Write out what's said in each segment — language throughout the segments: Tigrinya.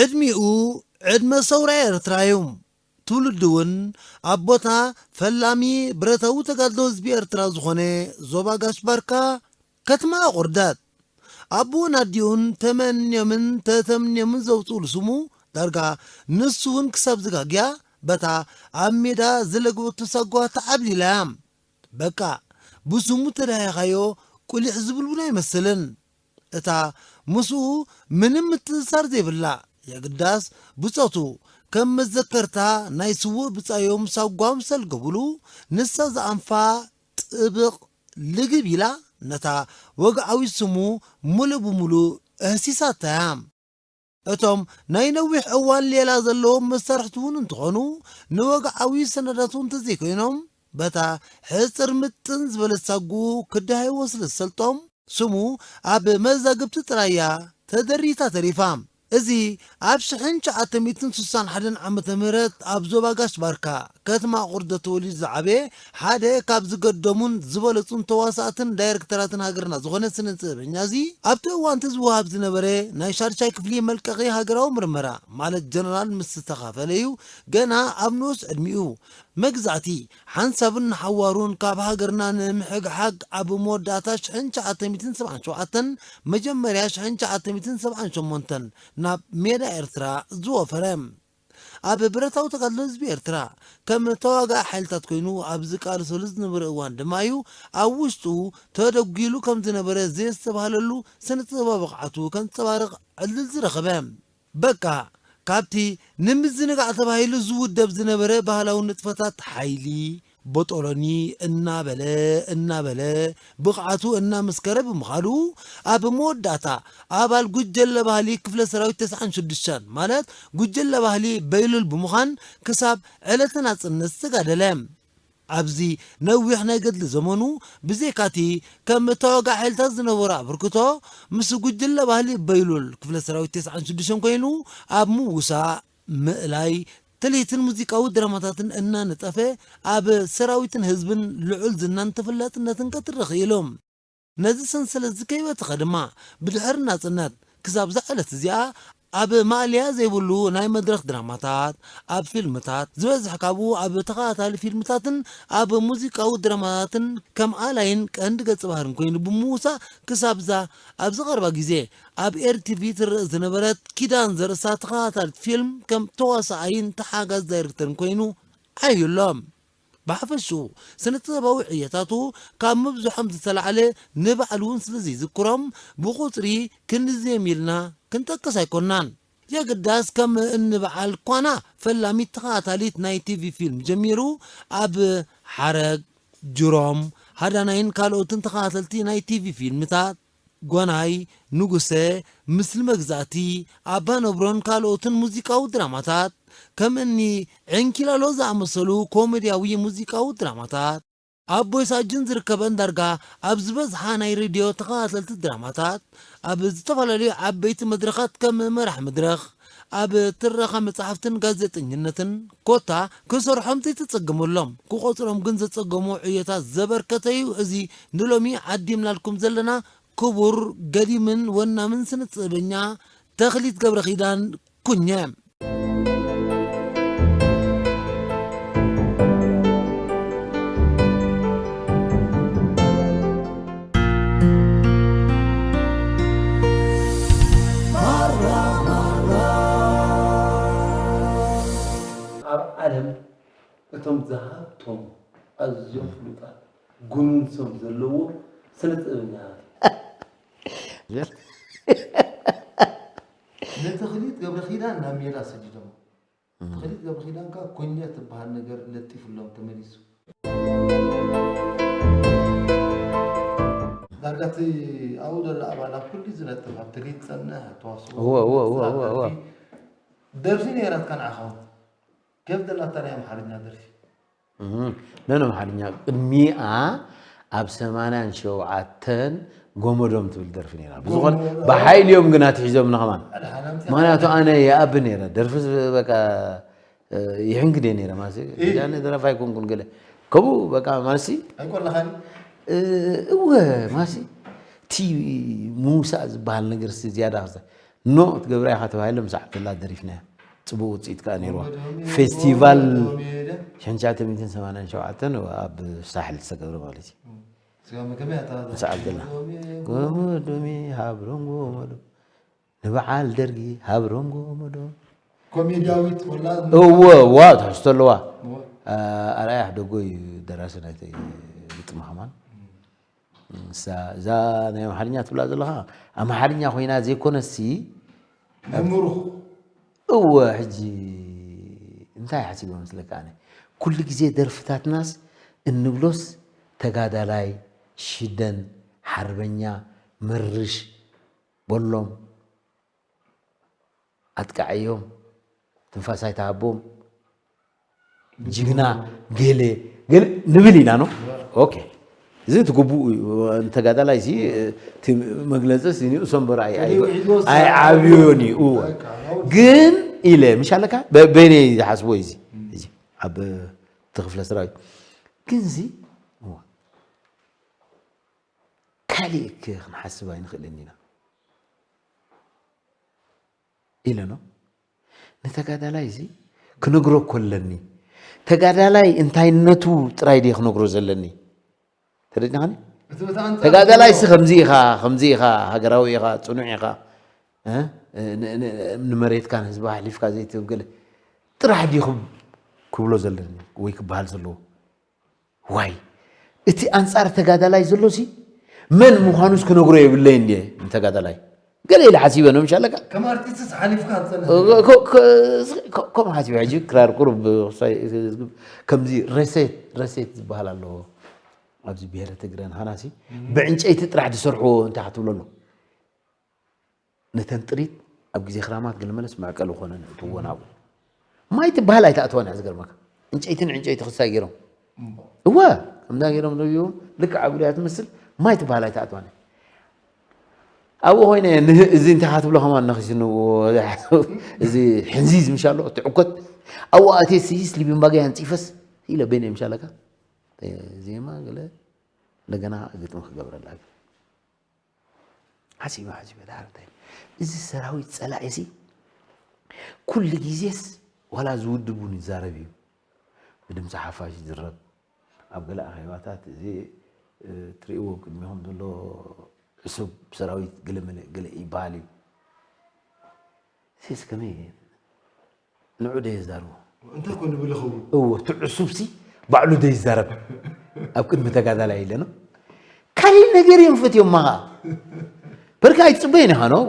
ዕድሚኡ ዕድመ ሰውራ ኤርትራ እዩ። ትውልዱ እውን ኣብ ቦታ ፈላሚ ብረታዊ ተጋድሎ ህዝቢ ኤርትራ ዝኾነ ዞባ ጋሽ ባርካ ከተማ ኣቑርደት። ኣቦን ኣዲኡን ተመንዮምን ተተምንዮምን ዘውፅኡሉ ስሙ ዳርጋ ንሱ እውን ክሳብ ዝጋግያ በታ ኣብ ሜዳ ዝለገበቶ ሳጓ ተዓብሊላ እያ። በቃ ብስሙ ተዳሂኻዮ ቁሊሕ ዝብል እውን ኣይመስልን። እታ ምስኡ ምንም ምትእስሳር ዘይብላ የግዳስ ብጾቱ ከም መዘከርታ ናይ ስዉእ ብጻዮም ሳጓ ምስ ኣልገቡሉ ንሳ ዝኣንፋ ጥብቕ ልግብ ኢላ ነታ ወግዓዊ ስሙ ሙሉእ ብሙሉእ እህሲሳታ እያ። እቶም ናይ ነዊሕ እዋን ሌላ ዘለዎም መሳርሕቲ እውን እንትኾኑ ንወግዓዊ ሰነዳቱ እንተዘይኮይኖም በታ ሕፅር ምጥን ዝበለት ሳጉ ክዳሃይዎ ስለ ዝሰልጦም ስሙ ኣብ መዛግብቲ ጥራይ እያ ተደሪታ ተሪፋ። እዚ ኣብ ሽሕን ትሽዓተ ሚእትን ስሳን ሓደን ዓመተ ምህረት ኣብ ዞባ ጋሽ ባርካ ከተማ ቁርደት ተወሊዱ ዝዓበየ ሓደ ካብ ዝገደሙን ዝበለጹን ተዋሳእትን ዳይሬክተራትን ሃገርና ዝኾነ ስነ ጥበበኛ እዚ ኣብቲ እዋንቲ ዝወሃብ ዝነበረ ናይ ሻድሻይ ክፍሊ መልቀቒ ሃገራዊ ምርመራ ማለት ጀነራል ምስ ዝተኻፈለ እዩ ገና ኣብ ንኡስ ዕድሚኡ መግዛእቲ ሓንሳብን ንሓዋሩን ካብ ሃገርና ንምሕግሓግ ኣብ መወዳእታ ሽሕን ትሽዓተ ሚእትን ሰብዓን ሸውዓተን መጀመርያ ሽሕን ትሽዓተ ሚእትን ሰብዓን ሸሞንተን ናብ ሜዳ ኤርትራ ዝወፈረ። ኣብ ብረታዊ ተጋድሎ ህዝቢ ኤርትራ ከም ተዋጋኢ ሓይልታት ኮይኑ ኣብ ዝቃለሰሉ ዝነበረ እዋን ድማ እዩ ኣብ ውሽጡ ተደጒሉ ከም ዝነበረ ዘየስተብሃለሉ ስነ ጥበባዊ ብቕዓቱ ከንጸባርቕ ዕድል ዝረኸበ። በቃ ካብቲ ንምዝንጋዕ ተባሂሉ ዝውደብ ዝነበረ ባህላዊ ንጥፈታት ሓይሊ ቦጦሎኒ እናበለ እናበለ ብቕዓቱ እናመስከረ ብምኻዱ ኣብ መወዳእታ ኣባል ጉጀለ ባህሊ ክፍለ ሰራዊት ተስዓን ሽዱሽተን ማለት ጉጀለ ባህሊ በይሉል ብምዃን ክሳብ ዕለተ ናጽነት ዝተጋደለ። ኣብዚ ነዊሕ ናይ ገድሊ ዘመኑ ብዘይካቲ ከም ተዋጋእ ሓይልታት ዝነበሮ ኣበርክቶ ምስ ጉጅለ ባህሊ በይሉል ክፍለ ሰራዊት ተስዓን ሽዱሽተን ኮይኑ ኣብ ምውሳእ፣ ምእላይ፣ ትልሂትን ሙዚቃዊ ድራማታትን እናነጠፈ ኣብ ሰራዊትን ህዝብን ልዑል ዝናን ተፈላጥነትን ከትርኽ ኢሉ። ነዚ ሰንሰለት እዚ ከይበተኸ ድማ ብድሕሪ ናጽነት ክሳብ እዛ ዕለት እዚኣ ኣብ ማእለያ ዘይብሉ ናይ መድረኽ ድራማታት፣ ኣብ ፊልምታት፣ ዝበዝሕ ካብኡ ኣብ ተኸታታሊ ፊልምታትን ኣብ ሙዚቃዊ ድራማታትን ከም ኣላይን ቀንዲ ገጸ ባህርን ኮይኑ ብምውሳእ ክሳብ እዛ ኣብዚ ቀረባ ግዜ ኣብ ኤር ቲቪ ትረእ ዝነበረት ኪዳን ዘርእስታ ተኸታታሊት ፊልም ከም ተዋሳኣይን ተሓጋዝ ዳይሬክተርን ኮይኑ ዓብዩ ኣሎ። ብሓፈሽኡ ስነ ጥበባዊ ዕዮታቱ ካብ ምብዝሖም ዝተላዕለ ንባዕሉ እውን ስለ ዘይዝክሮም ብቑጽሪ ክንዝዮም ኢልና ክንጠቅስ ኣይኮናን። የግዳስ ከም እኒ በዓል ኳና ፈላሚት ተኸታታሊት ናይ ቲቪ ፊልም ጀሚሩ ኣብ ሓረግ፣ ጅሮም፣ ሃዳናይን ካልኦትን ተኸታተልቲ ናይ ቲቪ ፊልምታት፣ ጓናይ፣ ንጉሰ፣ ምስሊ መግዛእቲ፣ ኣባ ነብሮን ካልኦትን ሙዚቃዊ ድራማታት ከም እኒ ዕንኪላሎ ዝኣመሰሉ ኮሜድያዊ ሙዚቃዊ ድራማታት፣ ኣቦይ ሳጅን ዝርከበን ዳርጋ ኣብ ዝበዝሓ ናይ ሬድዮ ተኸታተልቲ ድራማታት፣ ኣብ ዝተፈላለዩ ዓበይቲ መድረኻት ከም መራሕ መድረኽ፣ ኣብ ትረኻ መጻሕፍትን ጋዜጠኝነትን ኮታ ክሰርሖም ዘይተጸገመሎም፣ ክቖጽሮም ግን ዘጸገሞ ዕዮታት ዘበርከተ እዩ። እዚ ንሎሚ ዓዲምናልኩም ዘለና ክቡር ገዲምን ወናምን ስነ ጥበበኛ ተኽሊት ገብረኺዳን ኩኘ። ኣብ ዓለም እቶም ዝሃብቶም ኣዝዮም ፍሉጣት ግኑን ስም ዘለዎ ስነ ጥበበኛታት። ንተኽሊት ገብረኺዳን ናብ ሜዳ ሰዲዶም። ተኽሊት ገብረኺዳን ከኣ ኮኛ ትበሃል ነገር ለጢፉሎም ተመሊሱ። ዳርጋ እቲ ኣብኡ ዘሎ ኣባል ኣብ ኩሉ ዝነጥፍ፣ ኣብ ትርኢት ጸንሕ፣ ኣብ ተዋስኦ እወ፣ እወ፣ እወ፣ እወ፣ እወ። ደርፊ፣ ደርፊ ነይራትካ ንዓኻ እውን። ኬፍ ዘላታ ናይ ኣምሓርኛ ደርፊ። እህ፣ ነን ኣምሓርኛ ቅድሚኣ ኣብ ሰማንያን ሸውዓተን ጎመዶም ትብል ደርፊ ነይራ። ብዝኾነ ጎመዶም። ብሓይሊ እዮም ግን ኣትሒዞምና ከማን። ኣድሓና ምጽኣ። ምኽንያቱ ኣነ ይኣቢ ነይረ። ደርፊ ዝ-፣ በቃ፣ እ፣ ይሕንግድ እየ ነይረ ማለት እዩ። እህ። ኪዳነ ደራፋይ ኣይኮንኩን ገለ። ከምኡ በቃ ማለትሲ፣ ኣይቆለኻን? እ፣ እወ፣ ማለትሲ፣ እቲ ምውሳእ ዝበሃል ነገርሲ ዝያዳ ክዛ-፣ ኖ ትገብራ ኢኻ ተባሂለ ምስ ዓብደላ ደሪፍናያ። ጽቡቕ ውጽኢት ከኣ ነይርዋ። ፌስቲቫል ሸሕን ትሽዓተ ሚእትን ሰማንያን ሸውዓተን ኣብ ሳሕል ዝተገብረ ማለት እዩ። ምስ ዓብደላ ጎመዶሜ ሃብሮም ጎመዶ ንበዓል ደርጊ ሃብሮም ጎመዶ ኮሜድያዊት ወላ እወ ዋ ትሕዝቶ ኣለዋ። ኣርኣያ ሕደጎ እዩ ደራሲ ናይቲ ግጥሚ ከማን። እዛ ናይ ኣምሓርኛ ትብላ ዘለኻ ኣምሓርኛ ኮይና ዘይኮነሲ ምሩኽ እወ ሕጂ እንታይ ሓሲበ መስለካ ኣነ ኩሉ ግዜ ደርፍታትናስ እንብሎስ ተጋዳላይ ሽደን ሓርበኛ መርሽ በሎም ኣጥቃዓዮም ትንፋስ ኣይትሃቦም ጅግና ገለ ገለ ንብል ኢና ነው ኦኬ እዚ እቲ ግቡእ እዩ ንተጋዳላይ ሲ እቲ መግለፅስ ንእሶም በረ ኣይዓብዮን እዩ እወ ግን ኢለ ምሽ ኣለካ በይነይ ዝሓስቦ እዩ እዚ ኣብ እቲ ክፍለ ሰራዊት ግን እዚ ካሊእ ክንሓስብ ኣይንኽእልን ኢና ኢለ ነው። ንተጋዳላይ እዚ ክነግሮ እኮ ኣለኒ። ተጋዳላይ እንታይነቱ ጥራይ ድየ ክነግሮ ዘለኒ። ተረዲእካኒ? ተጋዳላይ ሲ ከምዚ ኢኻ፣ ከምዚ ኢኻ፣ ሃገራዊ ኢኻ፣ ጽኑዕ ኢኻ። ንመሬትካን ህዝብኻ ኣሕሊፍካ ዘይትህብ ገለ ጥራሕ ድዩ ክብሎ ዘለኒ ወይ ክበሃል ዘለዎ? ዋይ እቲ ኣንጻር ተጋዳላይ ዘሎሲ መን ምዃኑስ ክነግሮ የብለይ እንድየ ንተጋዳላይ ገለ ኢለ ሓሲበ ነው ምሻለካ ከም ኣርቲስትስ ሓሊፍካ ትጸንሕ ከምኡ ሓሲበ ሕጂ ክራር ቁሩብ ክሳይ ከምዚ ረሴት ረሴት ዝበሃል ኣለዎ ኣብዚ ብሄረ ትግረ ንሃናሲ ብዕንጨይቲ ጥራሕ ዝሰርሕዎ እንታይ ክትብሎ ኣሎ ነተን ጥሪት ኣብ ግዜ ክራማት ገለመለስ መዕቀሊ ኮነን እእትወን ኣብኡ። ማይ ትበሃል ኣይትኣትዋን እያ ዝገርመካ። ዕንጨይትን ዕንጨይቲ ክሳይ ገይሮም እወ ከምዛ ገይሮም ነብይዎም ልክዕ ኣጉልያ ትመስል ማይ ትበሃል ኣይትኣትዋን እያ። ኣብኡ ኮይነ ንህ እዚ እንታይ ካ ትብሎ ከማን ነኺስንዎ እዚ ሕንዚዝ ምሽ ኣሎ እቲ ዕኮት ኣብኡ ኣትየ ስይስ ሊቢን ባገይ ኣንፂፈስ ኢለ በይነ ምሻለካ ዜማ ገለ እንደገና ግጥሚ ክገብረላ ሓሲበ ሓሲበ ድሓር እንታይ እዚ ሰራዊት ፀላኢ ሲ ኩሉ ግዜስ ዋላ ዝውድብ እውን ይዛረብ እዩ ብድምፂ ሓፋሽ ይዝረብ ኣብ ገለ ኣኼባታት እዚ ትሪእዎ ቅድሚኹም ዘሎ ዕሱብ ሰራዊት ገለ መለ ገለ ይበሃል እዩ ሴስ ከመይ ንዑ ዶ የዛርቦ እንታይ ኮን ብል ይኸውን እዎ እቲ ዕሱብ ሲ ባዕሉ ዶ ይዛረብ ኣብ ቅድሚ ተጋዳላይ ኢለ ነው ካሊእ ነገር እዮም ፈትዮማ ኸዓ በርካ ኣይትፅበይን ኢኻ ነው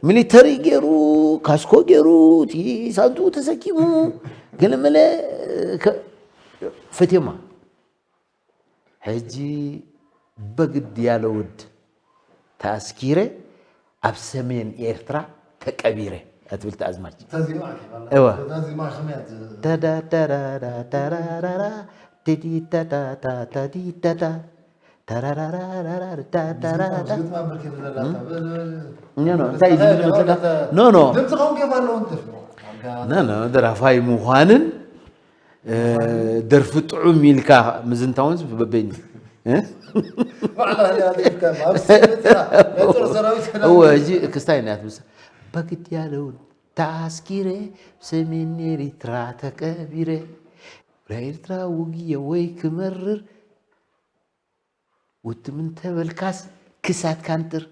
ሚሊተሪ ገይሩ ካስኮ ገይሩ እቲ ሳንትኡ ተሰኪሙ ገለመለ ፈትዮማ ሕጂ በግድ ያለ ውድ ተኣስኪረ ኣብ ሰሜን ኤርትራ ተቀቢረ እትብል ተኣዝማች እዋ እንታይ ኖ ኖ ደራፋይ ምዃንን ደርፊ ጥዑም ኢልካ ምዝንታውን በበይኒ እወ እዚ ክስታይ ናት ምስ በግድ ያለውን ተኣስኪረ ሰሜን ኤሪትራ ተቀቢረ ናይ ኤርትራ ውግየ ወይ ክመርር ውትም እንተበልካስ ክሳትካ ንጥር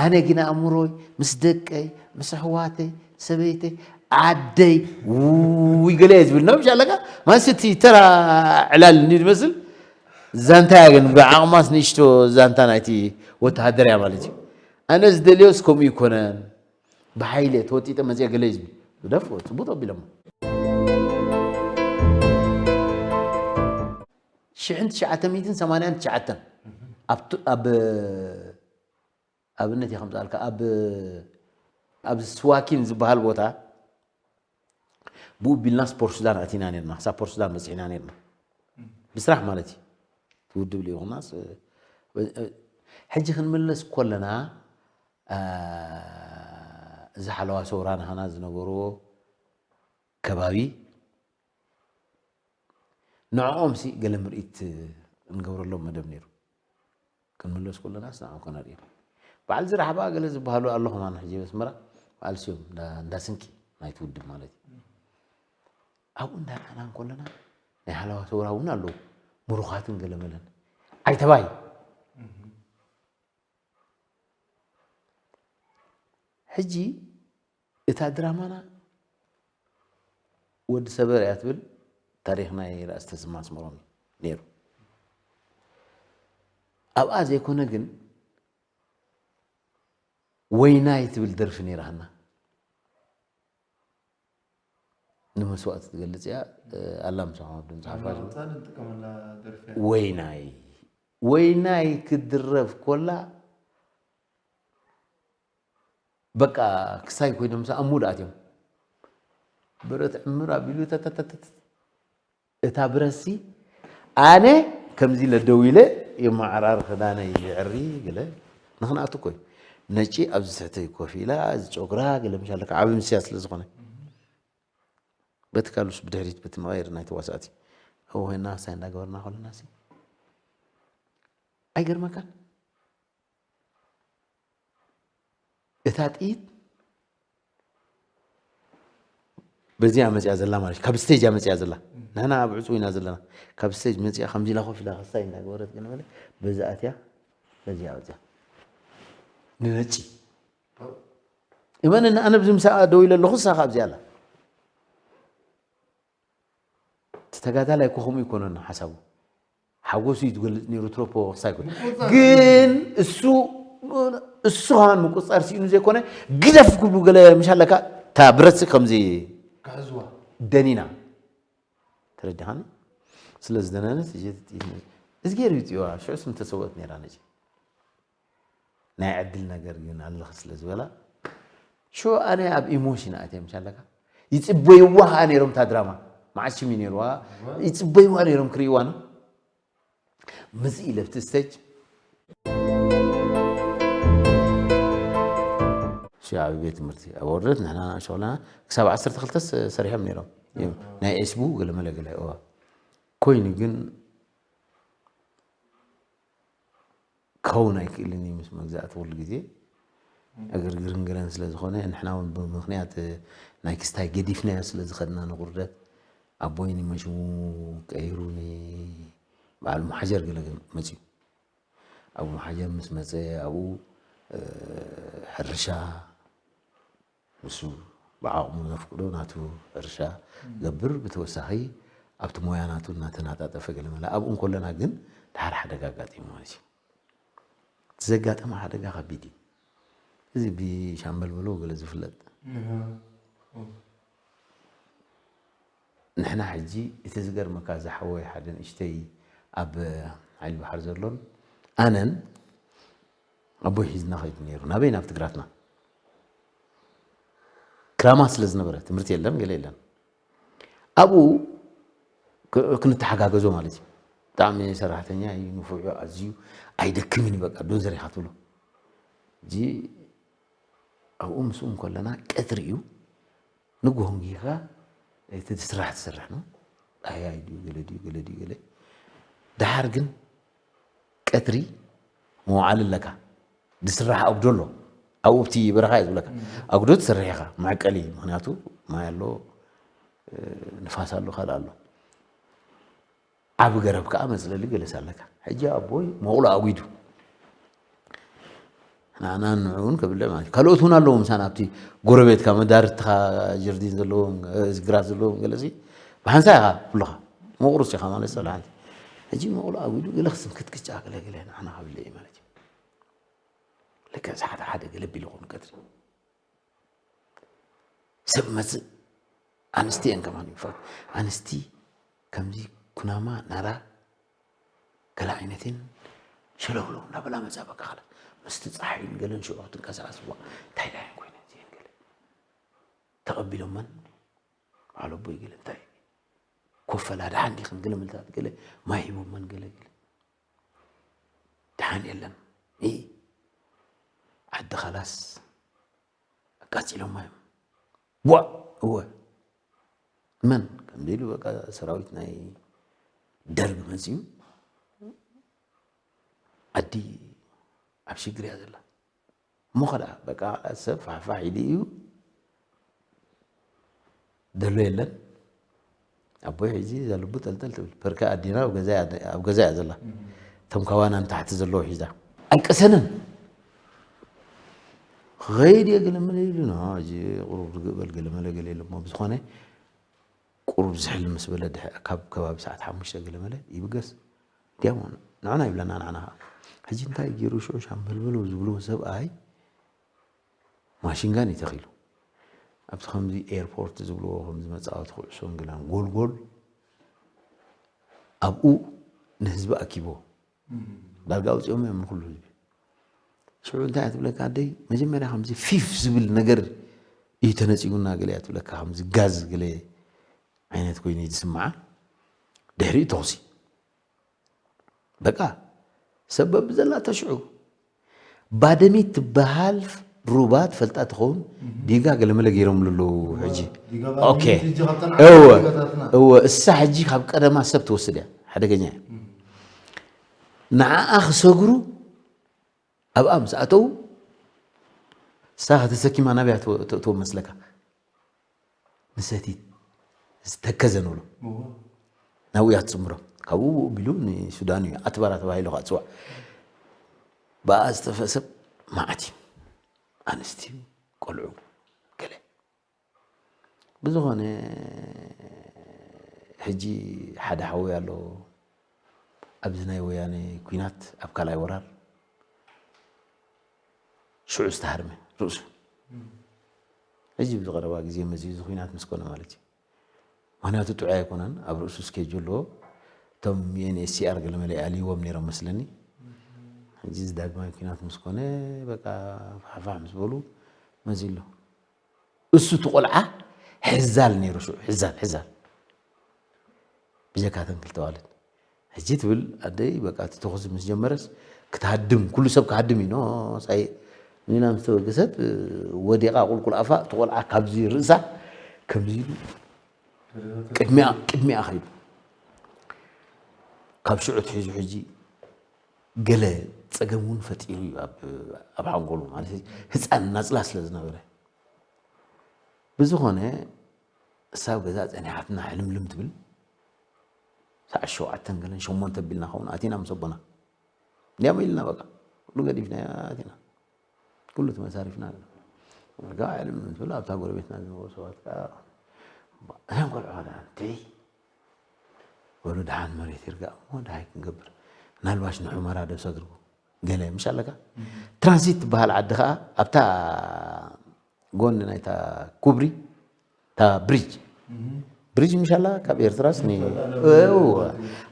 ኣነ ግን ኣእምሮይ ምስ ደቀይ ምስ ኣሕዋተይ ሰበይተይ ዓደይ ውይ ገለ እየ ዝብል ነው ምሻለካ ማንስ እቲ ተራ ዕላል እንዲ ዝመስል ዛንታ እያ ግን ብዓቕማስ ንእሽቶ ዛንታ ናይቲ ወተሃደር እያ ማለት እዩ ኣነ ዝደልዮስ ከምኡ ይኮነን ብሓይሊ እየ ተወጢጠ መፅየ ገለ እዩ ዝብል ግደፎ ፅቡቅ ኣቢሎሞ ሽሕን ትሽዓተ ሚእትን ሰማንያን ትሽዓተን ኣብ ኣብነት እየ ከምፃልካ ኣብ ኣብ ስዋኪን ዝበሃል ቦታ ብኡ ቢልና ስፖርት ሱዳን ኣቲና ነርና ክሳብ ፖርት ሱዳን በፂሕና ነርና ብስራሕ ማለት እዩ ትውድብ ልኢኹናስ ሕጂ ክንምለስ ኮለና እዚ ሓለዋ ሰውራ ናሃና ዝነበርዎ ከባቢ ንዕኦም ሲ ገለ ምርኢት እንገብረሎም መደብ ነይሩ ክንምለስ ከለናስ ንዕኦም ከነርእዮም በዓል ዝራሕባ ገለ ዝበሃሉ ኣሎ ከማን ሕጂ ኣስመራ በዓል ስዮም እንዳ ስንቂ ናይቲ ውድብ ማለት እዩ። ኣብኡ እንዳረኣና እንከለና ናይ ሓለዋ ሰውራ እውን ኣለዉ፣ ምሩኻትን ገለመለን። ኣይተባይ ሕጂ እታ ድራማና ወዲ ሰበር እያ ትብል፣ ታሪኽ ናይ ራእሲ ተስማ ኣስመሮም እዩ ነይሩ። ኣብኣ ዘይኮነ ግን ወይናይ ትብል ደርፊ ነይራና። ንመስዋእቲ ትገልጽ እያ። ኣላ ምሳኹም ኣብ ድምፂ ሓፋሽ ወይናይ ወይናይ ክትድረፍ ኮላ በቃ ክሳይ ኮይኖም ምስ ኣሙድ ኣትዮም ብረት ዕምር ኣቢሉ ተተተተት እታ ብረሲ ኣነ ከምዚ ኢለ ደው ኢለ የመዓራር ክዳነይ ይዕሪ ገለ ንኽንኣቱ እኮ እዩ። ነጪ ኣብዚ ትሕተይ ኮፍ ኢላ እዚ ጨጉራ ገለ ምሻለካ ዓቢ ምስያ ስለ ዝኾነ በቲ ካልኡስ ብድሕሪት በቲ መቐየሪ ናይ ተዋሳእቲ ኣብኡ ኮይና ክሳይ እንዳገበርና ከለና ሲ ኣይገርመካን? እታ ጥይት በዚኣ መፅያ ዘላ ማለት ካብ ስቴጅ እያ መፅያ ዘላ። ንሕና ኣብ ዕፁ ኢና ዘለና። ካብ ስቴጅ መፅያ ከምዚ ኢላ ኮፍ ኢላ ክሳይ እናገበረት ግን በለ በዚ ኣትያ በዚኣ ወፅያ ንነፂ እመን እና ኣነ ብዚ ምሳኣ ደው ኢለ ኣለኹ እሳ ካብዚኣ ኣላ። እቲ ተጋዳላይ እኮ ከምኡ ይኮነና ሓሳቡ። ሓጎሱ እዩ ዝገልጽ ነይሩ ትሮፖ ክሳይ ኮነ ግን እሱ እሱ ከማን ምቁጽጻር ስኢኑ ዘይኮነ ግደፍ ክብሉ ገለ ምሻለካ እታ ብረት ከምዚ ክሕዝዋ ደኒና ተረዲኻኒ። ስለ ዝደነነት እጀት እዝጌር ይጥዋ ሽዑ ስም ተሰወት ነይራ ነጂ ናይ ዕድል ነገር ግን ኣለኺ ስለ ዝበላ ሽዑ ኣነ ኣብ ኢሞሽን ኣትየ ምሻለካ ይፅበይዋ ከዓ ነይሮም እታ ድራማ መዓስ ሽም እዩ ነይርዋ ይፅበይዋ ነይሮም ክርእይዋ ነው ምዚ ኢለ ኣብቲ ስቴጅ ሽዑ ኣብ ቤት ትምህርቲ ኣብ ወረደት ንሕና ሸለና ክሳብ ዓሰርተ ክልተ ሰሪሖም ነይሮም ናይ ኤስቡ ገለመለ ገለ እዋ ኮይኑ ግን ክኸውን ኣይክእልን እዩ ምስ መግዛእቲ ኩሉ ግዜ ዕግርግርን ገለን ስለ ዝኾነ ንሕና እውን ብምኽንያት ናይ ክስታይ ገዲፍናዮ ስለ ዝኸድና ንቑርደት ኣቦይ ንመሽሙ ቀይሩ ንበዓል ሙሓጀር ገለ መፅዩ ኣብኡ ሙሓጀር ምስ መፀ ኣብኡ ሕርሻ ንሱ ብዓቕሙ ዘፍቅዶ ናቱ ሕርሻ ገብር ብተወሳኺ ኣብቲ ሞያ ናቱ እናተናጣጠፈ ገለ መለ ኣብኡ እንከለና ግን ድሓር ሓደጋ ኣጋጢሙ ማለት እዩ። እቲ ዘጋጠመ ሓደጋ ከቢድ እዩ። እዚ ብሻምበል በሎ ገለ ዝፍለጥ ንሕና ሕጂ እቲ ዝገርመካ ዝሓወይ ሓደ ንእሽተይ ኣብ ሓይሊ ባሕር ዘሎን ኣነን ኣቦይ ሒዝና ኸይዱ ነይሩ ናበይ ናብ ትግራትና ክራማት ስለ ዝነበረ ትምህርቲ የለን ገለ የለን ኣብኡ ክንተሓጋገዞ ማለት እዩ ብጣዕሚ ሰራሕተኛ እዩ ንፉዕ ኣዝዩ ኣይደክምን በቃ ዶዘር ኢኻ ትብሎ እዚ ኣብኡ ምስኡ ከለና ቀትሪ እዩ ንግሆ እንጊኻ እቲ ስራሕ ትሰርሕ ነው ኣያይ ድዩ ገለ ድዩ ገለ ድዩ ገለ ደሓር ግን ቀትሪ መውዓሊ ኣለካ ዝስራሕ ኣጉዶ ኣሎ ኣብኡ ኣብቲ በረኻ እዩ ዝብለካ ኣጉዶ ትሰርሕ ኢኻ መዕቀሊ ምክንያቱ ማይ ኣሎ ንፋስ ኣሎ ካልእ ኣሎ ዓቢ ገረብ ከዓ መፅለሊ ገለስ ኣለካ ሕጂ ኣቦይ መቑሎ ኣጒዱ ንዓና ንዕውን ከብለ ማለት ካልኦት እውን ኣለዉ ምሳና ኣብቲ ጎረቤትካ መዳርትኻ ጀርዲን ዘለዎም ግራት ዘለዎም ገለሲ ብሓንሳ ኢኻ ኩልኻ መቑርስ ኢኻ ማለት ሰላ ሓንቲ ሕጂ መቑሎ ኣጒዱ ገለ ክስንክት ክጫ ገለ ገለ ንዓና ከብለ እዩ ማለት እዩ ልክዕ ሰዓት ሓደ ገለ ቢሉ ኹን ቀትሪ ሰብ መፅእ ኣንስቲ እየን ከማን ይፈት ኣንስቲ ከምዚ ኩናማ ናራ ገለ ዓይነትን ሸለውለው እናበላ መፃ በቃ ካለ ምስቲ ፀሓይን ገለን ሽዑ ክትንቀሳቀስ ዋ እንታይ ዳይን ኮይነ እዚአን ገለ ተቐቢሎመን በዓል ኣቦይ ገለ እንታይ ኮፈላ ደሓን ዲኽን ገለ ምልታት ገለ ማይ ሂቦመን ገለ ገለ ደሓን የለን እ ዓዲ ኻላስ ኣቃፂሎማ እዮም ዋ እወ መን ከምዚ ኢሉ በቃ ሰራዊት ናይ ደርግ መፅዩ ዓዲ ኣብ ሽግር እያ ዘላ እሞ ኸዳ በቃ ሰብ ፋሕፋሕ ኢሉ እዩ። ደሎ የለን። ኣቦይ ሕጂ እዛ ልቡ ጠልጠል ትብል። ፐርከ ኣዴና ኣብ ገዛ እያ፣ ኣብ ገዛ እያ ዘላ። እቶም ካባና ንታሕቲ ዘለዉ ሒዛ። ኣይቀሰንን። ክኸይድ እየ ገለ መለ ኢሉ፣ ኖ፣ ሕጂ ቁሩብ ርግእ በል ገለ መለ ገለ ኢሉ እሞ ብዝኾነ ቁሩብ ዝሕል ምስ በለ ድሕ-፣ ካብ ከባቢ ሰዓት ሓሙሽተ ገለ መለ ይብገስ። ዲያሞ ንዕና ይብለና፣ ንዓና ኸዓ። ሕጂ እንታይ ገይሩ ሽዑ ሻምበል በሎ ዝብልዎ ሰብኣይ ማሽንጋን እዩ ተኺሉ። ኣብቲ ከምዚ ኤርፖርት ዝብልዎ ከምዚ መጻወቲ ኩዕሶን ገለን ጎልጎል ኣብኡ ንህዝቢ ኣኪቦ። ዳርጋ ኣውጺኦም እዮም ንኹሉ ህዝቢ። ሽዑ እንታይ እያ ትብለካ ኣደይ? መጀመርያ ከምዚ ፊፍ ዝብል ነገር እዩ ተነጺጉና ገለ እያ ትብለካ። ከምዚ ጋዝ ገለ ዓይነት ኮይኑ እዩ ዝስምዓ። ድሕሪኡ ተኹሲ። በቃ ሰብ በብዘላቶ ሽዑ። ባደሜት ትበሃል ሩባ ትፈልጣ ትኸውን። ዲጋ ገለመለ ገይሮምሉ ኣለዉ ሕጂ። ዲጋ ኦኬ። ባደሜት ሕጂ ካብተን እወ፣ ዓበይቲ ዲጋታትና። እወ፣ እሳ ሕጂ ካብ ቀደማ ሰብ ትወስድ እያ። ሓደገኛ እያ። ንዓኣ ክሰግሩ ኣብኣ ምስ ኣተዉ፣ እሳ ከተሰኪማ ናበይ እያ ትወ-፣ ትእትዎም መስለካ? ንሰቲት ዝተከዘ ንብሎ። እዎ። ናብኡ እያ ትጽምሮ። ካብኡ ብኡ ቢሉ ንሱዳን እዩ። ኣትባራ ተባሂሉ ከዓ ትጽዋዕ። ብኣ ዝጠፍአ ሰብ መዓት እዩ። ኣንስቲ፣ ቆልዑ፣ ገለ። ብዝኾነ፣ ሕጂ ሓደ ሓወይ ኣሎ። ኣብዚ ናይ ወያነ ኲናት ኣብ ካልኣይ ወራር ሽዑ ዝተሃርመ ርእሱ። ሕጂ ብዝቐረባ ግዜ መዚኡ እዚ ኲናት ምስ ኮነ ማለት እዩ። ምኽንያቱ ጥዑይ ኣይኮነን፣ ኣብ ርእሱ ስኬጁል ኣለዎ። እቶም ዩ ኤን ኤች ሲ ኣር ገለመለ ኣልይዎም ነይሮም መስለኒ። ሕጂ እዚ ዳግማይ ኲናት ምስ ኮነ በቃ ፋሕፋሕ ምስ በሉ መዚኡ ኣሎ። እሱ እቲ ቆልዓ ሕዛል ነይሩ ሽዑ፣ ሕዛል፣ ሕዛል። ብጀካ እተን ክልተ ኣዋልድ። ሕጂ ትብል ኣደይ በቃ እቲ ተኹሲ ምስ ጀመረስ ክትሃድም፣ ኩሉ ሰብ ክሃድም እዩ። ኖ፣ ሳይ ኒና ምስ ተበገሰት፣ ወዲቓ ቁልቁል ኣፋ፣ እቲ ቆልዓ ካብዚ ርእሳ ከምዚ ኢሉ ቅድሚኣ፣ ቅድሚኣ ኸይዱ። ካብ ሽዑ ኣትሒዙ ሕጂ ገለ ጸገም እውን ፈጢሩ እዩ ኣብ፣ ኣብ ሓንጎሉ። ማለት ህጻን ናጽላ ስለ ዝነበረ። ብዝኾነ፣ እሳ ኣብ ገዛ ጸኒሓትና ሕልምልም ትብል። ሰዓት ሸውዓተን ገለን ሸሞንተ ኣቢልና ኸውን ኣቲና ምስ ኣቦና። እንዲያም ኢልና በቃ። ኩሉ ገዲፍና ኣቲና። ኩሉ ተመሳሪፍና። ርጋ ሕልምልም ትብል፣ ኣብታ ጎረቤትና ዝነበሩ ሰባት ከኣ፣ "እዞም ቆልዑ ኸኣ እንታይ?" በሉ፣ "ደሓን መሬት ይርጋእ እሞ ደሃይ ክንገብር። ምናልባሽ ንሑመራ ዶ ሰግርዎ?" ገለ ምሽ ኣለካ። ትራንሲት ትበሃል ዓዲ ኸኣ ኣብታ ጎኒ ናይታ ኩብሪ፣ እታ ብሪጅ። ብሪጅ ምሽ ኣላ ካብ ኤርትራስ ን-፣ እዋ፣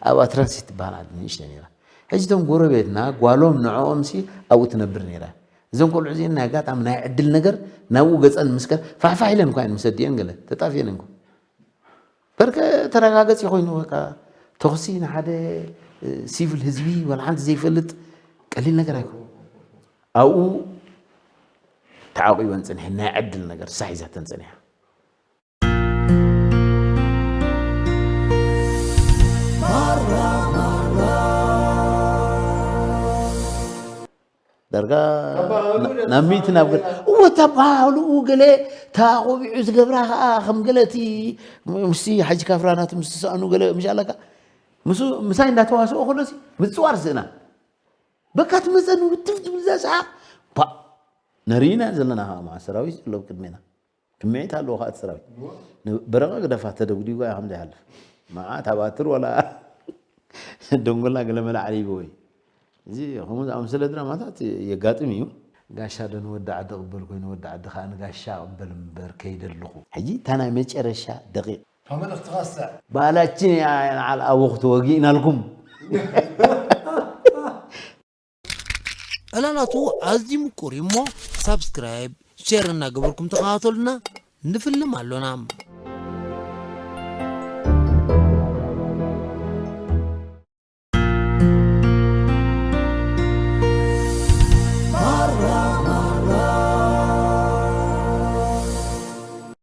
ኣብኣ ትራንሲት ትበሃል ዓዲ ንእሽተይ ነይራ። ሕጂ እቶም ጎረቤትና ጓሎም ንዕኦምሲ ኣብኡ ትነብር ነይራ። እዞም ቆልዑ እዚአን ናይ ኣጋጣሚ ናይ ዕድል ነገር ናብኡ ገጸን ምስ ከ-፣ ፋሕፋሕ ኢለን እኳ እየን ምስ ኣዲአን ገለ ተጣፊአን እኮ። በርከ ተረጋገጺ ኮይኑ በቃ ተኹሲ ንሓደ፣ እ፣ ሲቪል ህዝቢ ዋላ ሓንቲ ዘይፈልጥ ቀሊል ነገር ኣይኮን። ኣብኡ ተዓቂበን ጸኒሐን ናይ ዕድል ነገር ሳሕ ሒዛተን ጸኒሓ። ዳርጋ ኣባህሉ ና-፣ ናብ ሚእቲ ናብ ገለ፣ እወ፣ እታ ኣባህልኡ ገለ፣ እታ ቆቢዑ ዝገብራ ኸኣ ከም ገለ እቲ ምስቲ ሓጂ ካፍራ ናቱ ምስ ዝሰኣኑ ገለ፣ ምሽ ኣለካ፣ ምስኡ፣ ምሳይ እንዳተዋስኦ ከሎሲ፣ ምጽዋር ስእና። በቃ ትመጸኒ፣ ውትፍ ትብል እዛ ሰሓቕ። ባ-፣ ነሪእና ዘለና ኸኣ መዓ ሰራዊት ዘሎ ቅድሜና። ስምዒት ኣለዎ ከዓ እቲ ሰራዊት። እዎ። ን-፣ በረቐ ግደፋ ተደጉዲጉ እያ ከም ዘይሃልፍ። መዓት ኣብ ኣትር ወላ ደንጎላ ገለመለ ዓሊብዎ እዩ። እዚ ከምኡ ዝኣመሰለ ድራማታት የጋጥም እዩ። ጋሻ ዶ ንወዲ ዓዲ ቅበል ኮይኑ፣ ወዲ ዓዲ ከዓ ንጋሻ ቅበል እምበር ከይደልኹ። ሕጂ እታ ናይ መጨረሻ ደቂቕ። ካብ መልእኽትኻ ስዕ። ባህላችን ያ-፣ ንዓል ኣቦኹ ተወጊእናልኩም። ዕላላቱ ኣዝዩ ምቁር እዩ እሞ ሳብስክራይብ፣ ሼር እናገበርኩም ተኸታተሉና፣ ንፍልም ኣሎና።